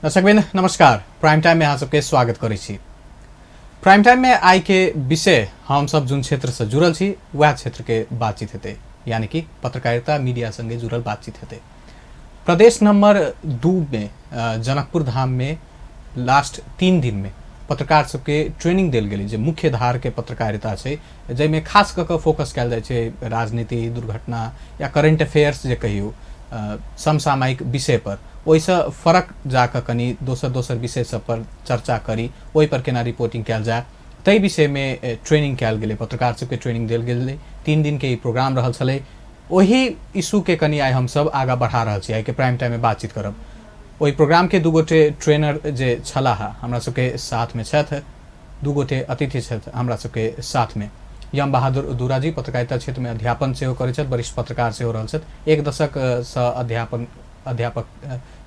दर्शकबिन नमस्कार। Prime time में यहाँ सबके स्वागत करै छी। प्राइम टाइम में आई के विषय हम सब जुन क्षेत्र से जुड़ल छी वह क्षेत्र के बातचीत हेतै, यानी कि पत्रकारिता मीडिया संगे जुड़ल बातचीत हेतै। प्रदेश नंबर 2 में जनकपुर धाम में लास्ट 3 दिन में पत्रकार सबके ट्रेनिंग देल गेलै, जे मुख्य धार के पत्रकारिता छै, जैमे खास कऽ फोकस कयल जाइ छै राजनीति, दुर्घटना या करेंट अफेयर्स जे कहियो समसामयिक विषय पर। ओहिसँ फरक जाकर कनी दोसर विषय सब पर चर्चा करी, ओहि पर केना रिपोर्टिंग कयल जाए, ताहि विषय में ट्रेनिंग कयल गेलै, पत्रकार सबके ट्रेनिंग देल गेलै। 3 दिन के ई प्रोग्राम रहल छलै। ओही इशू के कनी आइ हम सब आगा बढ़ा रहल छी, आइ के प्राइम टाइम में बातचीत करब। ओहि प्रोग्राम के 2 गोटे ट्रेनर जे छलाह हमरा सबके साथ में छथि, 2 गोटे अतिथि छथि हमरा सबके साथ में। यम बहादुर दुरा जी पत्रकारिता क्षेत्र में अध्यापन सेहो करै छथि, वरिष्ठ पत्रकार सेहो रहल छथि, 1 दशक सँ अध्यापक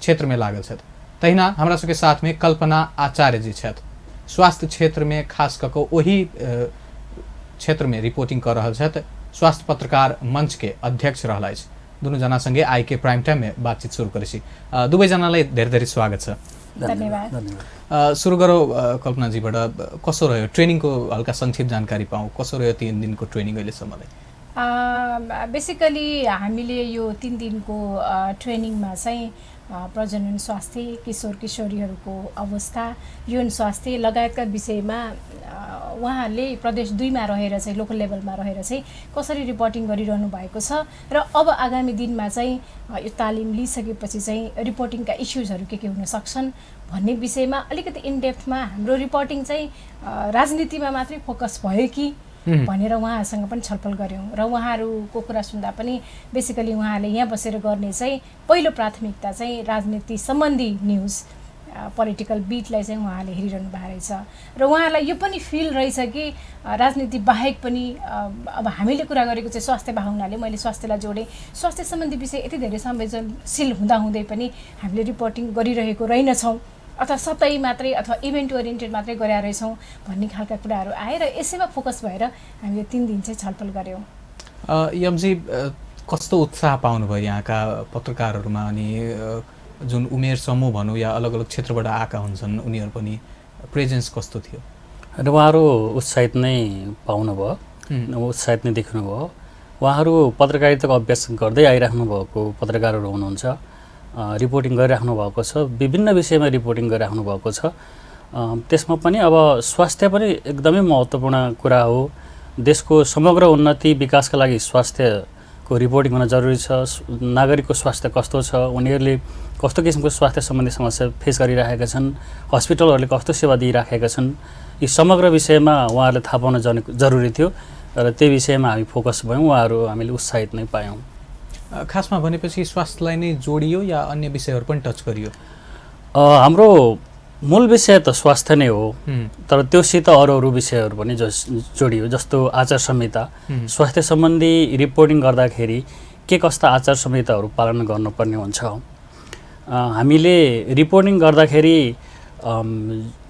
क्षेत्र में लागल छथि। तहिना हमरा सबके साथ में कल्पना आचार्य जी छथि, स्वास्थ्य क्षेत्र में खास कऽ कऽ ओही क्षेत्र में रिपोर्टिंग कर रहल छथि, स्वास्थ्य पत्रकार मंच के अध्यक्ष रहल अछि। दुनू जना संगे आई के प्राइम टाइम में बातचीत शुरू करै छी। दुवै जनालाई धेरै स्वागत छ। धन्यवाद। सुरु गरौँ कल्पना जीबाट। कसो रह्यो ट्रेनिंग को हल्का संक्षिप्त जानकारी पाऊँ, कसो रह्यो 3 दिन को ट्रेनिंग अहिलेसम्मलाई? बेसिकली हामीले यो 3 दिनको ट्रेनिङमा चाहिँ प्रजनन स्वास्थ्य, किशोर किशोरीहरूको अवस्था, यौन स्वास्थ्य लगायतका विषयमा उहाँहरूले प्रदेश 2 मा रहेर चाहिँ लोकल लेभलमा रहेर चाहिँ कसरी रिपोर्टिङ गरिरहनु भएको छ र अब आगामी दिनमा चाहिँ यो तालिम लिइसकेपछि चाहिँ रिपोर्टिङका इस्युजहरू के हुन सक्छन् भन्ने विषयमा अलिकति इनडेप्थमा हाम्रो रिपोर्टिङ चाहिँ राजनीतिमा मात्रै फोकस भयो कि भनेर उहाँहरूसँग पनि छलफल गऱ्यौँ। र उहाँहरूको कुरा सुन्दा पनि बेसिकली उहाँहरूले यहाँ बसेर गर्ने चाहिँ पहिलो प्राथमिकता चाहिँ राजनीति सम्बन्धी न्युज, पोलिटिकल बिटलाई चाहिँ उहाँहरूले हेरिरहनु भएको रहेछ। र उहाँहरूलाई यो पनि फिल रहेछ कि राजनीति बाहेक पनि अब हामीले कुरा गरेको चाहिँ स्वास्थ्य हुनाले मैले स्वास्थ्यलाई जोडेँ। स्वास्थ्य सम्बन्धी विषय यति धेरै संवेदनशील हुँदाहुँदै पनि हामीले रिपोर्टिङ गरिरहेको रहेनछौँ, अथवा सतै मात्रै अथवा इभेन्ट ओरिएन्टेड मात्रै गरेर रहेछौँ भन्ने खालका कुराहरू आए र यसैमा फोकस भएर हामीले 3 दिन चाहिँ छलफल गऱ्यौँ। यमजी कस्तो उत्साह पाउनुभयो यहाँका पत्रकारहरूमा? अनि जुन उमेर समूह भनौँ या अलग अलग क्षेत्रबाट आएका हुन्छन् उनीहरू पनि प्रेजेन्स कस्तो थियो? र उहाँहरू उत्साहित नै पाउनुभयो, उत्साहित नै देख्नुभयो। उहाँहरू पत्रकारिताको अभ्यास गर्दै आइराख्नु भएको पत्रकारहरू हुनुहुन्छ, रिपोर्टिङ गरिराख्नु भएको छ, विभिन्न विषयमा रिपोर्टिङ गरिराख्नु भएको छ। त्यसमा पनि अब स्वास्थ्य पनि एकदमै महत्त्वपूर्ण कुरा हो। देशको समग्र उन्नति विकासका लागि स्वास्थ्यको रिपोर्टिङ हुन जरुरी छ। नागरिकको स्वास्थ्य कस्तो छ, उनीहरूले कस्तो किसिमको स्वास्थ्य सम्बन्धी समस्या फेस गरिरहेका छन्, हस्पिटलहरूले कस्तो सेवा दिइराखेका छन्, यी समग्र विषयमा उहाँहरूले थाहा पाउन जरुरी थियो र त्यही विषयमा हामी फोकस भयौँ। उहाँहरू हामीले उत्साहित नै पायौँ। खासमा भनेपछि स्वास्थ्यलाई नै जोडियो या अन्य विषयहरू पनि टच गरियो? हाम्रो मूल विषय त स्वास्थ्य नै हो, तर त्योसित अरू विषयहरू पनि जोडियो। जस्तो आचार संहिता, स्वास्थ्य सम्बन्धी रिपोर्टिङ गर्दाखेरि के कस्ता आचार संहिताहरू पालन गर्नुपर्ने हुन्छ। हामीले रिपोर्टिङ गर्दाखेरि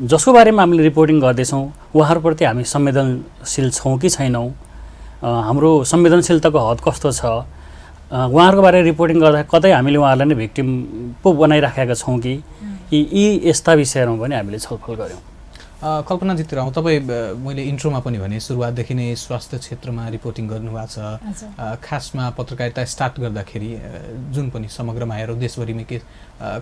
जसको बारेमा हामीले रिपोर्टिङ गर्दैछौँ उहाँहरूप्रति हामी संवेदनशील छौँ कि छैनौँ, हाम्रो संवेदनशीलताको हद कस्तो छ, उहाँहरूको बारेमा रिपोर्टिङ गर्दा कतै हामीले उहाँहरूलाई नै भिक्टिम पो बनाइराखेका छौँ कि, यी यस्ता विषयहरूमा पनि हामीले छलफल गऱ्यौँ। कल्पना जीतिर आउँ। तपाईँ मैले इन्ट्रोमा पनि भने सुरुवातदेखि नै स्वास्थ्य क्षेत्रमा रिपोर्टिङ गर्नुभएको छ। खासमा पत्रकारिता स्टार्ट गर्दाखेरि जुन पनि समग्रमा हेरौँ देशभरिमै के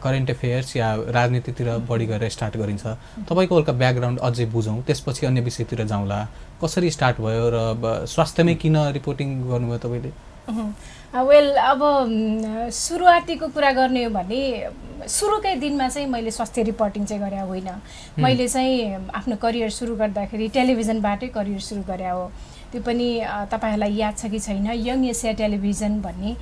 करेन्ट अफेयर्स या राजनीतितिर बढी गरेर स्टार्ट गरिन्छ। तपाईँको हल्का ब्याकग्राउन्ड अझै बुझौँ, त्यसपछि अन्य विषयतिर जाउँला। कसरी स्टार्ट भयो र स्वास्थ्यमै किन रिपोर्टिङ गर्नुभयो तपाईँले? वेल, अब सुरुवातीको कुरा गर्ने हो भने सुरुकै दिनमा चाहिँ मैले स्वास्थ्य रिपोर्टिङ चाहिँ गरे होइन। मैले चाहिँ आफ्नो करियर सुरु गर्दाखेरि टेलिभिजनबाटै करियर सुरु गरे हो। त्यो पनि तपाईहरूलाई याद छ कि छैन, यङ एसिया टेलिभिजन भन्ने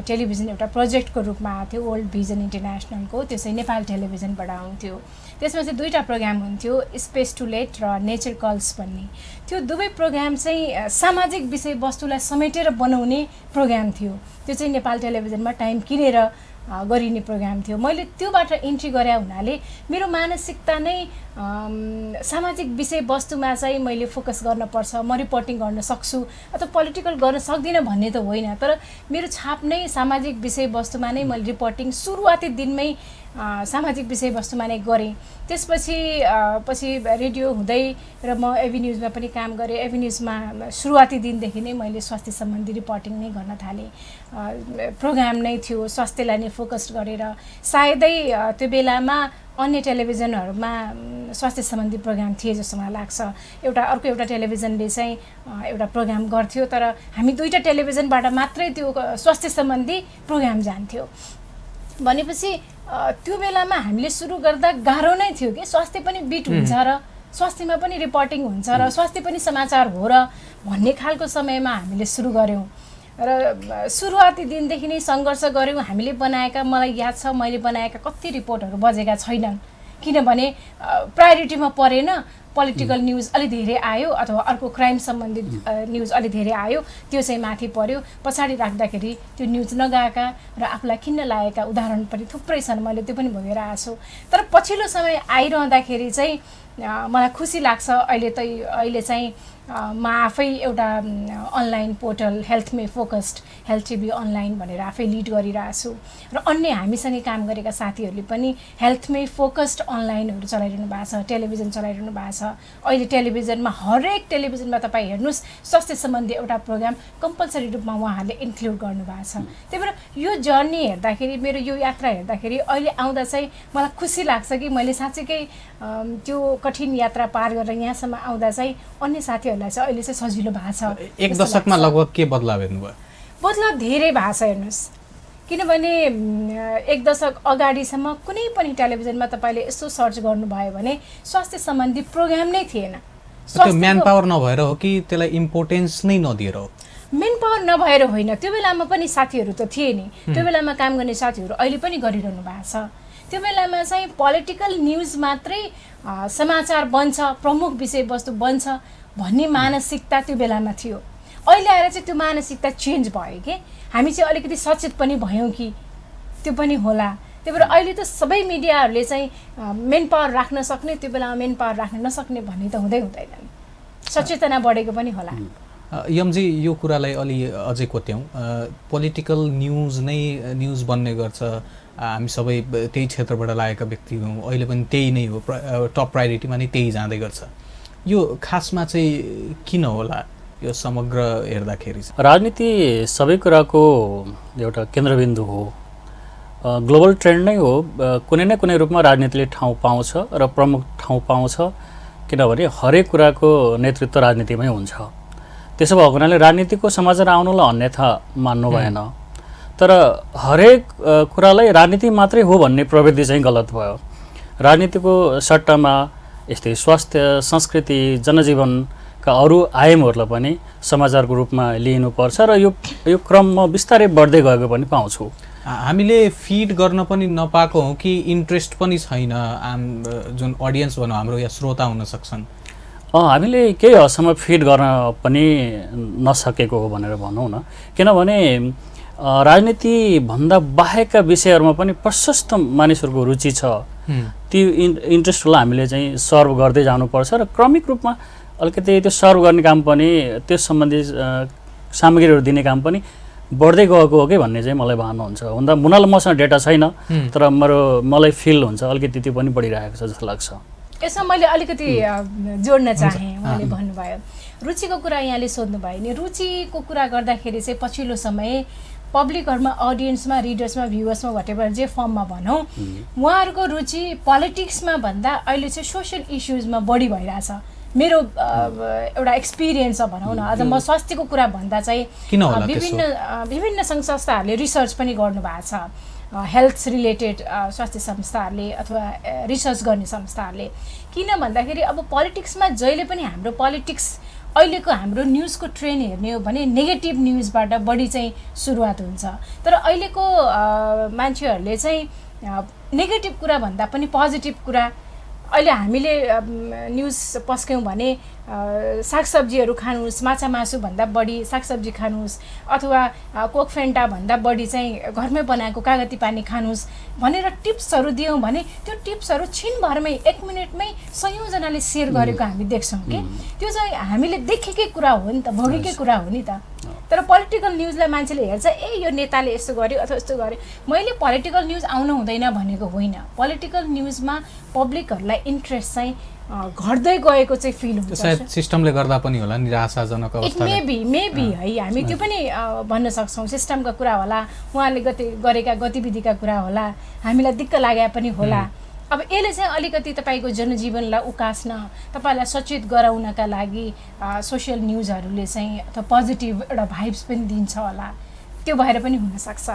टेलिभिजन एउटा प्रोजेक्टको रूपमा आएको थियो, वर्ल्ड भिजन इन्टरनेसनलको। त्यो चाहिँ नेपाल टेलिभिजनबाट आउँथ्यो। त्यसमा चाहिँ 2टा प्रोग्राम हुन्थ्यो, स्पेस टु लेट र नेचर कल्स भन्ने। त्यो दुवै प्रोग्राम चाहिँ सामाजिक विषयवस्तुलाई समेटेर बनाउने प्रोग्राम थियो। त्यो चाहिँ नेपाल टेलिभिजनमा टाइम किनेर गरिने प्रोग्राम थियो। मैले त्योबाट इन्ट्री गरे हुनाले मेरो मानसिकता नै सामाजिक विषयवस्तुमा चाहिँ मैले फोकस गर्न पर्छ, म रिपोर्टिङ गर्न सक्छु अथवा पोलिटिकल गर्न सक्दिनँ भन्ने त होइन, तर मेरो छाप नै सामाजिक विषयवस्तुमा नै मैले रिपोर्टिङ सुरुवाती दिनमै सामाजिक विषयवस्तुमा नै गरेँ। त्यसपछि पछि रेडियो हुँदै र म एभी न्युजमा पनि काम गरेँ। एभी न्युजमा सुरुवाती दिनदेखि नै मैले स्वास्थ्य सम्बन्धी रिपोर्टिङ नै गर्न थालेँ। प्रोग्राम नै थियो स्वास्थ्यलाई नै फोकस गरेर। सायदै त्यो बेलामा अन्य टेलिभिजनहरूमा स्वास्थ्य सम्बन्धी प्रोग्राम थिए जस्तो मलाई लाग्छ। अर्को एउटा टेलिभिजनले चाहिँ एउटा प्रोग्राम गर्थ्यो, तर हामी दुईवटा टेलिभिजनबाट मात्रै त्यो स्वास्थ्य सम्बन्धी प्रोग्राम जान्थ्यो। भनेपछि त्यो बेलामा हामीले सुरु गर्दा गाह्रो नै थियो कि स्वास्थ्य पनि बिट हुन्छ र स्वास्थ्यमा पनि रिपोर्टिङ हुन्छ र स्वास्थ्य पनि समाचार हो र भन्ने खालको समयमा हामीले सुरु गऱ्यौँ। र सुरुवाती दिनदेखि नै सङ्घर्ष गऱ्यौँ। हामीले बनाएका, मलाई याद छ मैले बनाएका कति रिपोर्टहरू बजेका छैनन्, किनभने प्रायोरिटीमा परेन। पोलिटिकल न्युज अलि धेरै आयो अथवा अर्को क्राइम सम्बन्धित न्युज अलि धेरै आयो, त्यो चाहिँ माथि पर्यो। पछाडि राख्दाखेरि त्यो न्युज नगएका र आफूलाई खिन्न लागेका उदाहरण पनि थुप्रै छन्, मैले त्यो पनि भोगिरहेको छु। तर पछिल्लो समय आइरहँदाखेरि चाहिँ मलाई खुसी लाग्छ। अहिले चाहिँ म आफै एउटा अनलाइन पोर्टल हेल्थमै फोकस्ड हेल्थ टिभी अनलाइन भनेर आफै लिड गरिरहेको छु र अन्य हामीसँगै काम गरेका साथीहरूले पनि हेल्थमै फोकस्ड अनलाइनहरू चलाइरहनु भएको छ, टेलिभिजन चलाइरहनु भएको छ। अहिले टेलिभिजनमा हरेक टेलिभिजनमा तपाईँ हेर्नुहोस् स्वास्थ्य सम्बन्धी एउटा प्रोग्राम कम्पलसरी रूपमा उहाँहरूले इन्क्लुड गर्नुभएको छ। त्यही भएर यो जर्नी हेर्दाखेरि, मेरो यो यात्रा हेर्दाखेरि अहिले आउँदा चाहिँ मलाई खुसी लाग्छ कि मैले साँच्चैकै त्यो कठिन यात्रा पार गरेर यहाँसम्म आउँदा चाहिँ अन्य साथीहरूलाई चाहिँ अहिले चाहिँ सजिलो भएको छ। एक दशकमा लगभग के बदलाव हेर्नुभयो? बदलाव धेरै भएको छ हेर्नुहोस्, किनभने एक दशक अगाडिसम्म कुनै पनि टेलिभिजनमा तपाईँले यसो सर्च गर्नुभयो भने स्वास्थ्य सम्बन्धी प्रोग्राम नै थिएन। म्यान पावर नभएर हो कि त्यसलाई इम्पोर्टेन्स नै नदिएर हो? मेन पावर नभएर होइन, त्यो बेलामा पनि साथीहरू त थिए नि, त्यो बेलामा काम गर्ने साथीहरू अहिले पनि गरिरहनु भएको छ। त्यो बेलामा चाहिँ पोलिटिकल न्युज मात्रै समाचार बन्छ, प्रमुख विषयवस्तु बन्छ भन्ने मानसिकता त्यो बेलामा थियो। अहिले आएर चाहिँ त्यो मानसिकता चेन्ज भयो कि हामी चाहिँ अलिकति सचेत पनि भयौँ कि त्यो पनि होला। त्यही भएर अहिले त सबै मिडियाहरूले चाहिँ मेन पावर राख्न सक्ने, त्यो बेलामा मेन पावर राख्न नसक्ने भन्ने त हुँदैन। सचेतना बढेको पनि होला। यमजी यो कुरालाई अलि अझै कोट्यौँ। पोलिटिकल न्युज नै न्युज बन्ने गर्छ, हामी सबै त्यही क्षेत्रबाट लागेका व्यक्ति हौँ, अहिले पनि त्यही नै हो, टप प्रायोरिटीमा नै त्यही जाँदै गर्छ। यो खासमा चाहिँ किन होला यो समग्र हेर्दाखेरि? राजनीति सबै कुराको एउटा केन्द्रबिन्दु हो, ग्लोबल ट्रेन्ड नै हो। कुनै न कुनै रूपमा राजनीतिले ठाउँ पाउँछ र प्रमुख ठाउँ पाउँछ, किनभने हरेक कुराको नेतृत्व राजनीतिमै हुन्छ। त्यसो भएको हुनाले राजनीतिको समाचार आउनुलाई अन्यथा मान्नु भएन, तर हरेक कुरालाई राजनीति मात्रै हो भन्ने प्रवृत्ति चाहिँ गलत भयो। राजनीतिको सट्टामा यस्तै स्वास्थ्य, संस्कृति, जनजीवनका अरू आयामहरूलाई पनि समाचारको रूपमा लिनुपर्छ र यो क्रममा बिस्तारै बढ्दै गएको पनि पाउँछु। हामीले फिड गर्न पनि नपाएको हो कि इन्ट्रेस्ट पनि छैन, जुन अडियन्स भनौँ हाम्रो या श्रोता हुन सक्छन्? हामीले केही हदसम्म फिड गर्न पनि नसकेको हो भनेर भनौँ न, किनभने राजनीतिभन्दा बाहेकका विषयहरूमा पनि प्रशस्त मानिसहरूको रुचि छ। ती इन्ट्रेस्टलाई हामीले चाहिँ सर्भ गर्दै जानुपर्छ र क्रमिक रूपमा अलिकति त्यो सर्भ गर्ने काम पनि, त्यो सम्बन्धी सामग्रीहरू दिने काम पनि बढ्दै गएको हो कि भन्ने चाहिँ मलाई भावना हुन्छ। हुँदा मुनाल मसँग डेटा छैन, तर मलाई फिल हुन्छ अलिकति त्यो पनि बढिरहेको छ जस्तो लाग्छ। यसमा मैले अलिकति जोड्न चाहेँ। उहाँले भन्नुभयो रुचिको कुरा, यहाँले सोध्नुभयो नि, रुचिको कुरा गर्दाखेरि चाहिँ पछिल्लो समय पब्लिकहरूमा, अडियन्समा, रिडर्समा, भ्युवर्समा, वाटेभर जे फर्ममा भनौँ, उहाँहरूको रुचि पोलिटिक्समा भन्दा अहिले चाहिँ सोसियल इस्युजमा बढी भइरहेछ। मेरो एउटा एक्सपिरियन्स छ भनौँ न। अझ म स्वास्थ्यको कुरा भन्दा चाहिँ विभिन्न सङ्घ संस्थाहरूले रिसर्च पनि गर्नुभएको छ, हेल्थ रिलेटेड स्वास्थ्य संस्थाहरूले अथवा रिसर्च गर्ने संस्थाहरूले। किन भन्दाखेरि अब पोलिटिक्समा जहिले पनि हाम्रो पोलिटिक्स, अहिलेको हाम्रो न्युजको ट्रेन्ड हेर्ने हो भने नेगेटिभ न्युजबाट बढी चाहिँ सुरुवात हुन्छ। तर अहिलेको मान्छेहरूले चाहिँ नेगेटिभ कुरा भन्दा पनि पोजिटिभ कुरा, अहिले हामीले न्युज पस्क्यौँ भने सागसब्जीहरू खानुहोस्, माछा मासुभन्दा बढी सागसब्जी खानुहोस्, अथवा कोक फेन्टाभन्दा बढी चाहिँ घरमै बनाएको कागती पानी खानुहोस् भनेर टिप्सहरू दियौँ भने त्यो टिप्सहरू छिनभरमै 1 मिनटमै सयौँजनाले सेयर गरेको हामी देख्छौँ कि त्यो चाहिँ हामीले देखेकै कुरा हो नि त, भोगेकै कुरा हो नि त। तर पोलिटिकल न्युजलाई मान्छेले हेर्छ, यो नेताले यस्तो गर्यो अथवा यस्तो गर्यो। मैले पोलिटिकल न्युज आउनु हुँदैन भनेको होइन, पोलिटिकल न्युजमा पब्लिकहरूलाई इन्ट्रेस्ट चाहिँ घट्दै गएको चाहिँ फिल हुन्छ। सायद सिस्टमले गर्दा पनि होला, निराशाजनक अवस्था। मेबी है, हामी त्यो पनि भन्न सक्छौँ, सिस्टमका कुरा होला, उहाँले गरेका गतिविधिका कुरा होला, हामीलाई दिक्क लागे पनि होला। अब यसले चाहिँ अलिकति तपाईँको जनजीवनलाई उकास्न, तपाईँलाई सचेत गराउनका लागि सोसियल न्युजहरूले चाहिँ अथवा पोजिटिभ एउटा भाइब्स पनि दिन्छ होला, त्यो भएर पनि हुनसक्छ।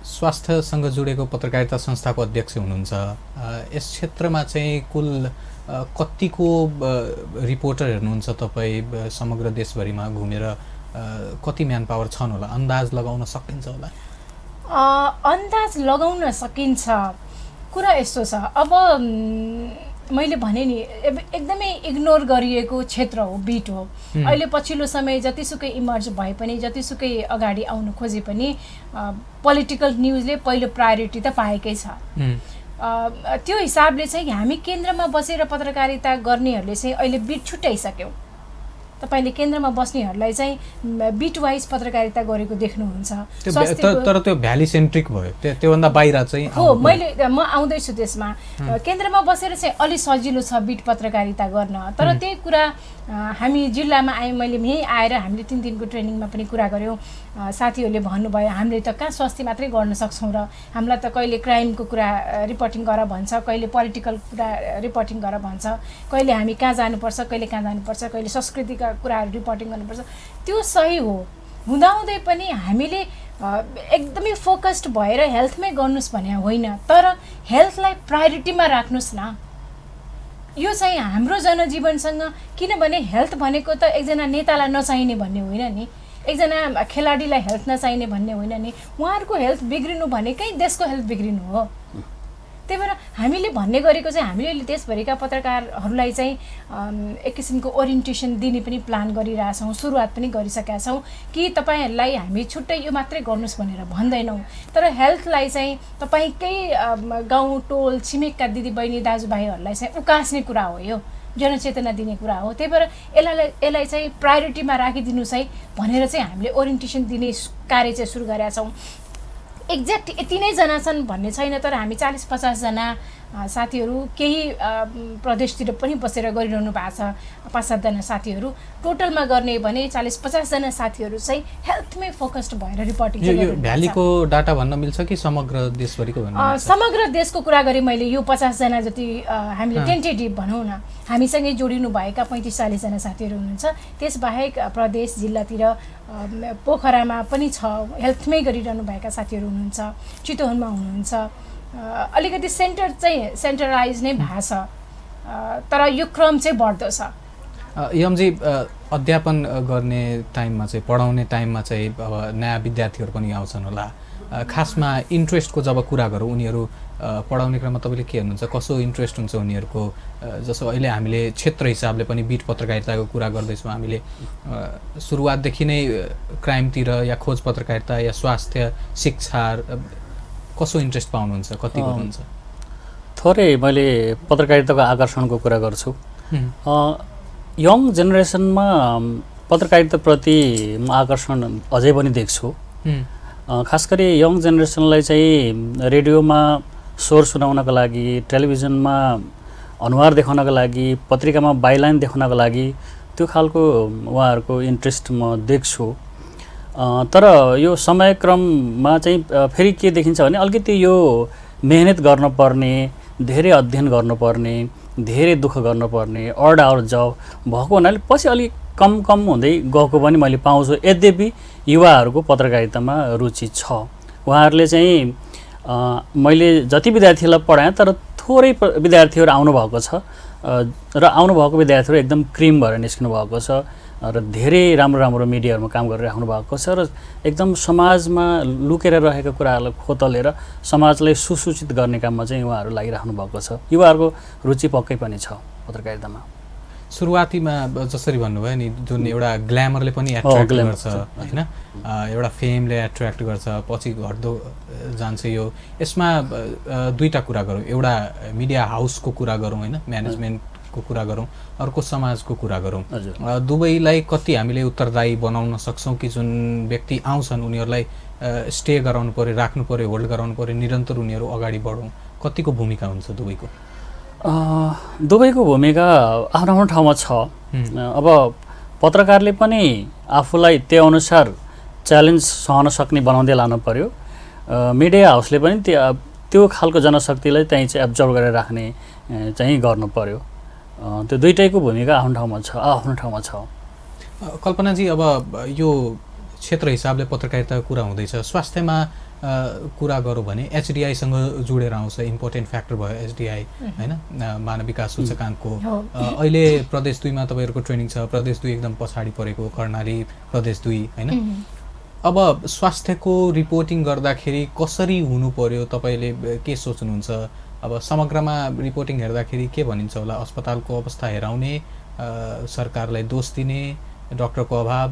स्वास्थ्यसँग जोडेको पत्रकारिता संस्थाको अध्यक्ष हुनुहुन्छ, यस क्षेत्रमा चाहिँ कुल कतिको रिपोर्टर हेर्नुहुन्छ तपाईँ? समग्र देशभरिमा घुमेर कति म्यान पावर छन् होला, अन्दाज लगाउन सकिन्छ होला? अन्दाज लगाउन सकिन्छ। कुरा यस्तो छ, अब मैले भने नि एकदमै इग्नोर गरिएको क्षेत्र हो, बिट हो। अहिले पछिल्लो समय जतिसुकै इमर्ज भए पनि, जतिसुकै अगाडि आउनु खोजे पनि पोलिटिकल न्युजले पहिलो प्रायोरिटी त पाएकै छ। त्यो हिसाबले चाहिँ हामी केन्द्रमा बसेर पत्रकारिता गर्नेहरूले चाहिँ अहिले बिट छुट्याइसक्यौँ। तपाईँले केन्द्रमा बस्नेहरूलाई चाहिँ बिट वाइज पत्रकारिता गरेको देख्नुहुन्छ। तर त्यो भ्याली सेन्ट्रिक भयो, त्योभन्दा बाहिर चाहिँ हो। म आउँदैछु त्यसमा। केन्द्रमा बसेर चाहिँ अलि सजिलो छ बिट पत्रकारिता गर्न, तर त्यही कुरा हामी जिल्लामा आयौँ, मैले यहीँ आएर हामीले 3 दिनको ट्रेनिङमा पनि कुरा गऱ्यौँ। साथीहरूले भन्नुभयो हामीले त कहाँ स्वास्थ्य मात्रै गर्न सक्छौँ र, हामीलाई त कहिले क्राइमको कुरा रिपोर्टिङ गर भन्छ, कहिले पोलिटिकल कुरा रिपोर्टिङ गर भन्छ, कहिले हामी कहाँ जानुपर्छ, कहिले कहाँ जानुपर्छ, कहिले संस्कृतिका कुराहरू रिपोर्टिङ गर्नुपर्छ। त्यो सही हो, हुँदाहुँदै पनि हामीले एकदमै फोकस्ड भएर हेल्थमै गर्नुहोस् भने होइन, तर हेल्थलाई प्रायोरिटीमा राख्नुहोस् न। यो चाहिँ हाम्रो जनजीवनसँग, किनभने हेल्थ भनेको त एकजना नेतालाई नचाहिने भन्ने होइन नि, एकजना खेलाडीलाई हेल्थ नचाहिने भन्ने होइन नि, उहाँहरूको हेल्थ बिग्रिनु भनेकै देशको हेल्थ बिग्रिनु हो। त्यही भएर हामीले भन्ने गरेको चाहिँ हामीले देशभरिका पत्रकारहरूलाई चाहिँ एक किसिमको ओरिएन्टेसन दिने पनि प्लान गरिरहेछौँ, सुरुवात पनि गरिसकेका छौँ कि तपाईँहरूलाई हामी छुट्टै यो मात्रै गर्नुहोस् भनेर भन्दैनौँ, तर हेल्थलाई चाहिँ तपाईँकै गाउँ टोल छिमेकका दिदीबहिनी दाजुभाइहरूलाई चाहिँ उकास्ने कुरा हो, यो जनचेतना दिने कुरा हो। त्यही भएर यसलाई चाहिँ प्रायोरिटीमा राखिदिनुहोस् है भनेर चाहिँ हामीले ओरिएन्टेसन दिने कार्य चाहिँ सुरु गरेका छौँ। एक्ज्याक्ट यति नै जना छन् भन्ने छैन, तर हामी 40-50 जना साथीहरू केही प्रदेशतिर पनि बसेर गरिरहनु भएको छ, 5-7 जना साथीहरू टोटलमा गर्ने भने 40-50 जना साथीहरू चाहिँ हेल्थमै फोकस्ड भएर रिपोर्टिङ यो भ्यालीको डाटा भन्न मिल्छ कि समग्र देशभरिको भन्न? समग्र देशको कुरा गरेँ मैले, यो 50 जना जति हामीले टेन्टेटिभ भनौँ न, हामीसँगै जोडिनु भएका 35-40 जना साथीहरू हुनुहुन्छ। त्यसबाहेक प्रदेश जिल्लातिर पोखरामा पनि छ, हेल्थमै गरिरहनु भएका साथीहरू हुनुहुन्छ, चितवनमा हुनुहुन्छ। अलिकति सेन्टरलाइज नै भएको छ, तर यो क्रम चाहिँ बढ्दो छ। यमजी अध्यापन गर्ने टाइममा चाहिँ, पढाउने टाइममा चाहिँ अब नयाँ विद्यार्थीहरू पनि आउँछन् होला, खासमा इन्ट्रेस्टको जब कुरा गरौँ, उनीहरू पढाउने क्रममा तपाईँले के हेर्नुहुन्छ, कसो इन्ट्रेस्ट हुन्छ उनीहरूको? जस्तो अहिले हामीले क्षेत्र हिसाबले पनि बिट पत्रकारिताको कुरा गर्दैछौँ, हामीले सुरुवातदेखि नै क्राइमतिर या खोज पत्रकारिता या स्वास्थ्य शिक्षा कसो इन्ट्रेस्ट पाउनुहुन्छ, कति गर्नुहुन्छ? थोरै मैले पत्रकारिताको आकर्षणको कुरा गर्छु। यङ जेनेरेसनमा पत्रकारिताप्रति म आकर्षण अझै पनि देख्छु। खास गरी यङ जेनेरेसनलाई चाहिँ रेडियोमा स्वर सुनाउनको लागि, टेलिभिजनमा अनुहार देखाउनको लागि, पत्रिकामा बाइलाइन देखाउनको लागि त्यो खालको उहाँहरूको इन्ट्रेस्ट म देख्छु। तर यो समयक्रममा चाहिँ फेरि के देखिन्छ भने अलिकति यो मेहनत गर्नुपर्ने, धेरै अध्ययन गर्नुपर्ने, धेरै दुःख गर्नुपर्ने, अड आवर जब भएको हुनाले पछि अलिक कम हुँदै गएको पनि मैले पाउँछु। यद्यपि युवाहरूको पत्रकारितामा रुचि छ। उहाँहरूले चाहिँ मैले जति विद्यार्थीलाई पढाएँ तर थोरै विद्यार्थीहरू आउनुभएको छ र आउनुभएको विद्यार्थीहरू एकदम क्रिम भएर निस्किनु भएको छ र धेरै राम्रो मिडियाहरूमा काम गरिराख्नु भएको छ र एकदम समाजमा लुकेर रहेका कुराहरूलाई खोतलेर समाजलाई सुसूचित गर्ने काममा चाहिँ उहाँहरू लागिराख्नु भएको छ। युवाहरूको रुचि पक्कै पनि छ पत्रकारितामा। सुरुवातीमा जसरी भन्नुभयो नि जुन एउटा ग्ल्यामरले पनि एट्र्याक्ट गर्छ होइन, एउटा फेमले एट्र्याक्ट गर्छ, पछि घट्दो जान्छ यो। यसमा दुईटा कुरा गरौँ, एउटा मिडिया हाउसको कुरा गरौँ होइन, म्यानेजमेन्टको कुरा गरौँ, अर्को समाजको कुरा गरौँ। दुवैलाई कति हामीले उत्तरदायी बनाउन सक्छौँ कि जुन व्यक्ति आउँछन् उनीहरूलाई स्टे गराउनु पऱ्यो, राख्नु पऱ्यो, होल्ड गराउनु पऱ्यो, निरन्तर उनीहरू अगाडि बढौँ, कतिको भूमिका हुन्छ दुवैको? दुवैको भूमिका आफ्नो आफ्नो ठाउँमा छ। अब पत्रकारले पनि आफूलाई त्यो अनुसार च्यालेन्ज सहन सक्ने बनाउँदै लानु पर्यो, मिडिया हाउसले पनि त्यो खालको जनशक्तिलाई त्यहीँ चाहिँ एब्जर्भ गरेर राख्ने चाहिँ गर्नु पर्यो। त्यो दुइटैको भूमिका आफ्नो ठाउँमा छ। कल्पनाजी, अब यो क्षेत्र हिसाबले पत्रकारिताको कुरा हुँदैछ, स्वास्थ्यमा कुरा गरौँ भने एचडिआईसँग जोडेर आउँछ, इम्पोर्टेन्ट फ्याक्टर भयो एचडिआई होइन, मानव विकास सूचकाङ्कको। अहिले प्रदेश 2 मा तपाईँहरूको ट्रेनिङ छ, प्रदेश 2 एकदम पछाडि परेको, कर्णाली प्रदेश 2 होइन। अब स्वास्थ्यको रिपोर्टिङ गर्दाखेरि कसरी हुनु पर्यो, तपाईँले के सोच्नुहुन्छ? अब समग्रमा रिपोर्टिङ हेर्दाखेरि के भनिन्छ होला, अस्पतालको अवस्था हेराउने, सरकारलाई दोष दिने, डाक्टरको अभाव,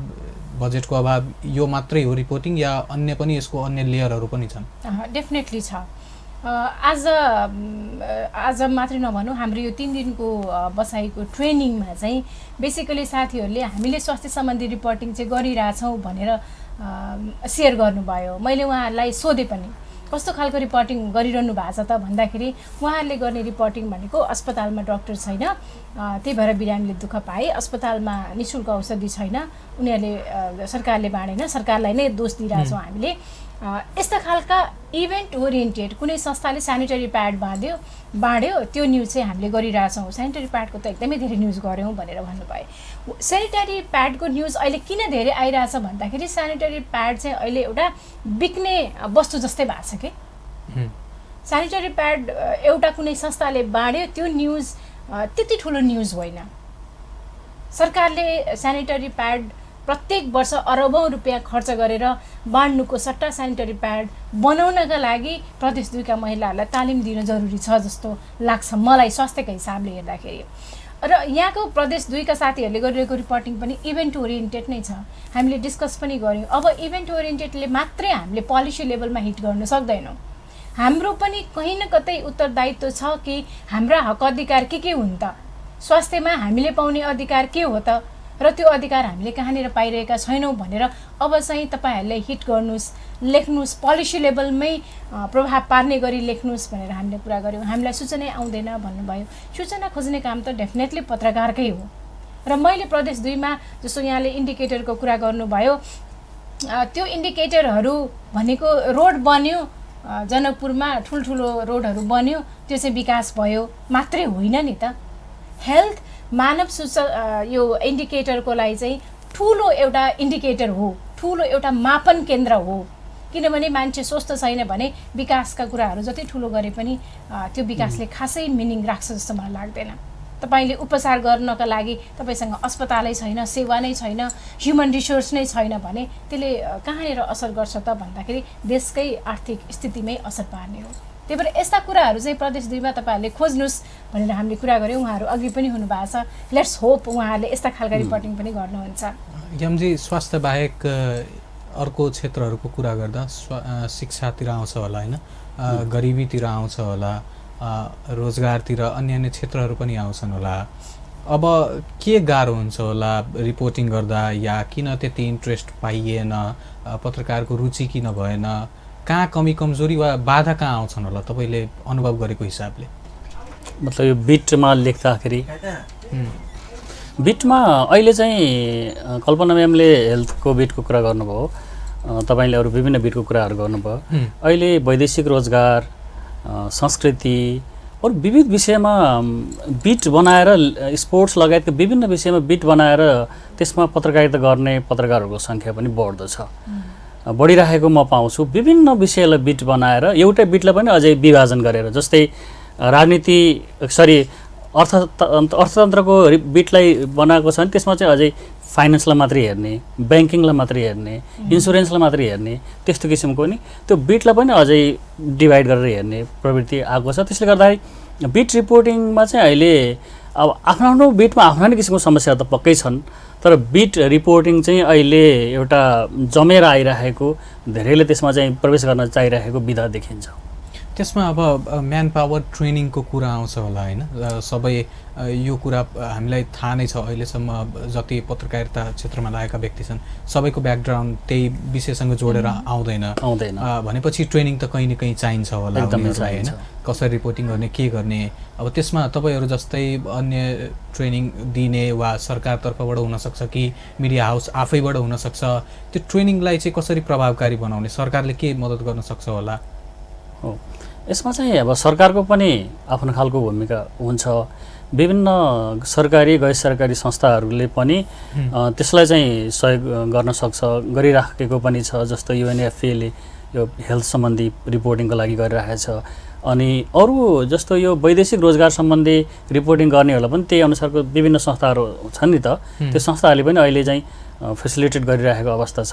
बजेटको अभाव, यो मात्रै हो रिपोर्टिङ या अन्य पनि यसको अन्य लेयरहरू पनि छन्? डेफिनेटली छ। आज मात्रै नभनौँ, हाम्रो यो 3 दिनको बसाइको ट्रेनिङमा चाहिँ बेसिकली साथीहरूले हामीले स्वास्थ्य सम्बन्धी रिपोर्टिङ चाहिँ गरिरहेछौँ भनेर सेयर गर्नुभयो। मैले उहाँहरूलाई सोधेँ पनि कस्तो खालको रिपोर्टिङ गरिरहनु भएको छ त भन्दाखेरि उहाँहरूले गर्ने रिपोर्टिङ भनेको अस्पतालमा डाक्टर छैन, त्यही भएर बिरामीले दुःख पाए, अस्पतालमा निःशुल्क औषधि छैन, उनीहरूले सरकारले बाँडेन, सरकारलाई नै दोष दिइरहेछौँ हामीले। यस्ता खालका इभेन्ट ओरिएन्टेड कुनै संस्थाले सेनिटरी प्याड बाँड्यो त्यो न्युज चाहिँ हामीले गरिरहेछौँ, सेनिटरी प्याडको त एकदमै धेरै न्युज गऱ्यौँ भनेर भन्नुभयो। सेनिटरी प्याडको न्युज अहिले किन धेरै आइरहेछ भन्दाखेरि सेनिटरी प्याड चाहिँ अहिले एउटा बिक्ने वस्तु जस्तै भएको छ कि। सेनिटरी प्याड एउटा कुनै संस्थाले बाँड्यो त्यो न्युज त्यति ठुलो न्युज होइन। सरकारले सेनिटरी प्याड प्रत्येक वर्ष अरबौं रुपियाँ खर्च गरेर बाँड्नुको सट्टा सेनिटरी प्याड बनाउनका लागि प्रदेश 2 का महिलाहरूलाई तालिम दिन जरुरी छ जस्तो लाग्छ मलाई, स्वास्थ्यको हिसाबले हेर्दाखेरि। र यहाँको प्रदेश 2 का साथीहरूले गरिरहेको रिपोर्टिङ पनि इभेन्ट ओरिएन्टेड नै छ। हामीले डिस्कस पनि गऱ्यौँ। अब इभेन्ट ओरिएन्टेडले मात्रै हामीले पोलिसी लेभलमा हिट गर्न सक्दैनौँ। हाम्रो पनि कहीँ न कतै उत्तरदायित्व छ कि हाम्रा हक अधिकार के हुन् त, स्वास्थ्यमा हामीले पाउने अधिकार के हो त, र त्यो अधिकार हामीले कहाँनिर पाइरहेका छैनौँ भनेर अब चाहिँ तपाईँहरूले हिट गर्नुहोस्, लेख्नुहोस्, पोलिसी लेभलमै प्रभाव पार्ने गरी लेख्नुहोस् भनेर हामीले कुरा गऱ्यौँ। हामीलाई सूचना आउँदैन भन्नुभयो। सूचना खोज्ने काम त डेफिनेटली पत्रकारकै हो। र मैले प्रदेश 2 मा जस्तो यहाँले इन्डिकेटरको कुरा गर्नुभयो, त्यो इन्डिकेटरहरू भनेको रोड बन्यो, जनकपुरमा ठुल्ठुलो रोडहरू बन्यो, त्यो चाहिँ विकास भयो मात्रै होइन नि त। हेल्थ मानव यो इन्डिकेटरको लागि चाहिँ ठुलो एउटा इन्डिकेटर हो, ठुलो एउटा मापन केन्द्र हो। किनभने मान्छे स्वस्थ छैन भने विकासका कुराहरू जति ठुलो गरे पनि त्यो विकासले खासै मिनिङ राख्छ जस्तो मलाई लाग्दैन। तपाईँले उपचार गर्नका लागि तपाईँसँग अस्पतालै छैन, सेवा नै छैन, ह्युमन रिसोर्स नै छैन भने त्यसले कहाँनिर असर गर्छ त भन्दाखेरि देशकै आर्थिक स्थितिमै असर पार्ने हो। त्यही भएर यस्ता कुराहरू चाहिँ प्रदेश 2 मा तपाईँहरूले खोज्नुहोस् भनेर हामीले कुरा गऱ्यौँ। उहाँहरू अघि पनि हुनुभएको छ, लेट्स होप उहाँहरूले यस्ता खालका रिपोर्टिङ पनि गर्नुहुन्छ। यमजी, स्वास्थ्य बाहेक अर्को क्षेत्रहरूको कुरा गर्दा शिक्षातिर आउँछ होला होइन, गरिबीतिर आउँछ होला, रोजगारतिर अन्य क्षेत्रहरू पनि आउँछन् होला। अब के गाह्रो हुन्छ होला रिपोर्टिङ गर्दा, या किन त्यति इन्ट्रेस्ट पाइएन, पत्रकारको रुचि किन भएन, कहाँ कमी कमजोरी वा बाधा कहाँ आउँछन् होला तपाईँले अनुभव गरेको हिसाबले? मतलब यो बिटमा लेख्दाखेरि बिटमा अहिले चाहिँ कल्पना म्यामले हेल्थको बिटको कुरा गर्नुभयो, तपाईँले अरू विभिन्न बिटको कुराहरू गर्नुभयो। अहिले वैदेशिक रोजगार, संस्कृति अरू विविध विषयमा बिट बनाएर, स्पोर्ट्स लगायतका विभिन्न विषयमा बिट बनाएर त्यसमा पत्रकारिता गर्ने पत्रकारहरूको सङ्ख्या पनि बढ्दो छ, बढिरहेको म पाउँछु। विभिन्न विषयलाई बिट बनाएर एउटै बिटलाई पनि अझै विभाजन गरेर, जस्तै अर्थतन्त्रको बिटलाई बनाएको छ भने त्यसमा चाहिँ अझै फाइनेन्सलाई मात्रै हेर्ने, ब्याङ्किङलाई मात्रै हेर्ने, इन्सुरेन्सलाई मात्रै हेर्ने, त्यस्तो किसिमको नि त्यो बिटलाई पनि अझै डिभाइड गरेर हेर्ने प्रवृत्ति आएको छ। त्यसले गर्दाखेरि बिट रिपोर्टिङमा चाहिँ अहिले अब आफ्नो बिटमा आफ्नो किसिमको समस्याहरू त पक्कै छन्, तर बिट रिपोर्टिङ चाहिँ अहिले एउटा जमेर आइरहेको, धेरैले त्यसमा चाहिँ प्रवेश गर्न चाहिरहेको विधा देखिन्छ। त्यसमा अब म्यान पावर ट्रेनिङको कुरा आउँछ होला होइन? सबै यो कुरा हामीलाई थाहा नै छ, अहिलेसम्म जति पत्रकारिता क्षेत्रमा लागेका व्यक्ति छन् सबैको ब्याकग्राउन्ड त्यही विषयसँग जोडेर आउँदैन भनेपछि ट्रेनिङ त कहीँ न कहीँ चाहिन्छ होला उनीहरूलाई होइन? कसरी रिपोर्टिङ गर्ने, के गर्ने। अब त्यसमा तपाईँहरू जस्तै अन्य ट्रेनिङ दिने वा सरकारतर्फबाट हुनसक्छ कि मिडिया हाउस आफैबाट हुनसक्छ, त्यो ट्रेनिङलाई चाहिँ कसरी प्रभावकारी बनाउने सरकारले के मद्दत गर्न सक्छ होला? हो, यसमा चाहिँ अब सरकारको पनि आफ्नो खालको भूमिका हुन्छ। विभिन्न सरकारी गैर सरकारी संस्थाहरूले पनि त्यसलाई चाहिँ सहयोग गर्न सक्छ, गरिराखेको पनि छ। जस्तो UNFPA यो हेल्थ सम्बन्धी रिपोर्टिङको लागि गरिरहेको छ। अनि अरू जस्तो यो वैदेशिक रोजगार सम्बन्धी रिपोर्टिङ गर्नेहरूलाई पनि त्यही अनुसारको विभिन्न संस्थाहरू छन् नि त, त्यो संस्थाहरूले पनि अहिले चाहिँ फेसिलिटेट गरिरहेको अवस्था छ।